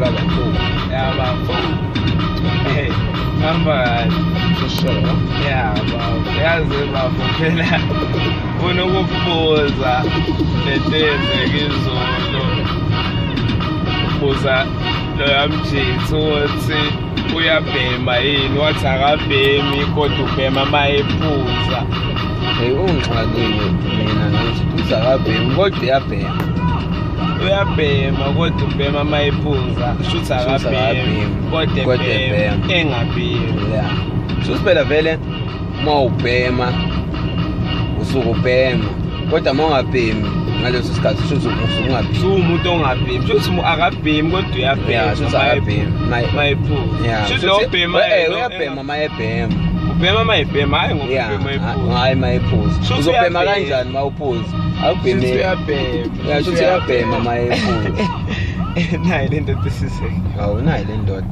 Hola bafo. Ya bafo. Hey, hamba kahle. Sure. Ya bafo. Yazi bafo phela ufuna ukukubuza lento eyenzeka izolo. Buza loya mjithu ukuthi uyabhema yini, wathi akabhemi kodwa ubhema uma ephuza. Hey, ungixakile mina ngithi uthi akabhemi kodwa uyabhema. Uyabhema kodwa ubhema uma ephuza, shuthi akabhemi kodwa ebhema engabhemi. Yeah. Shuthi phela vele uma ubhema usuke ubhema, kodwa uma ungabhemi ngaleso sikhathi shuthi usuke ungabhemi. Usuwumuntu ongabhemi, shuthi akabhemi kodwa uyabhema. Shuthi akabhemi uma ephuza. Shuthi lo ubhema uyabhema uma ebhema. Ubhema uma ebhema, hhayi ngoba ubhema ephuza. Hhayi uma ephuza. Uzobhema kanjani uma uphuza? Awubhemi. Uyabhema. Shuthi uyabhema uma ephuza. Nayi le ndoda isiseke. Hawu, nayi le ndoda.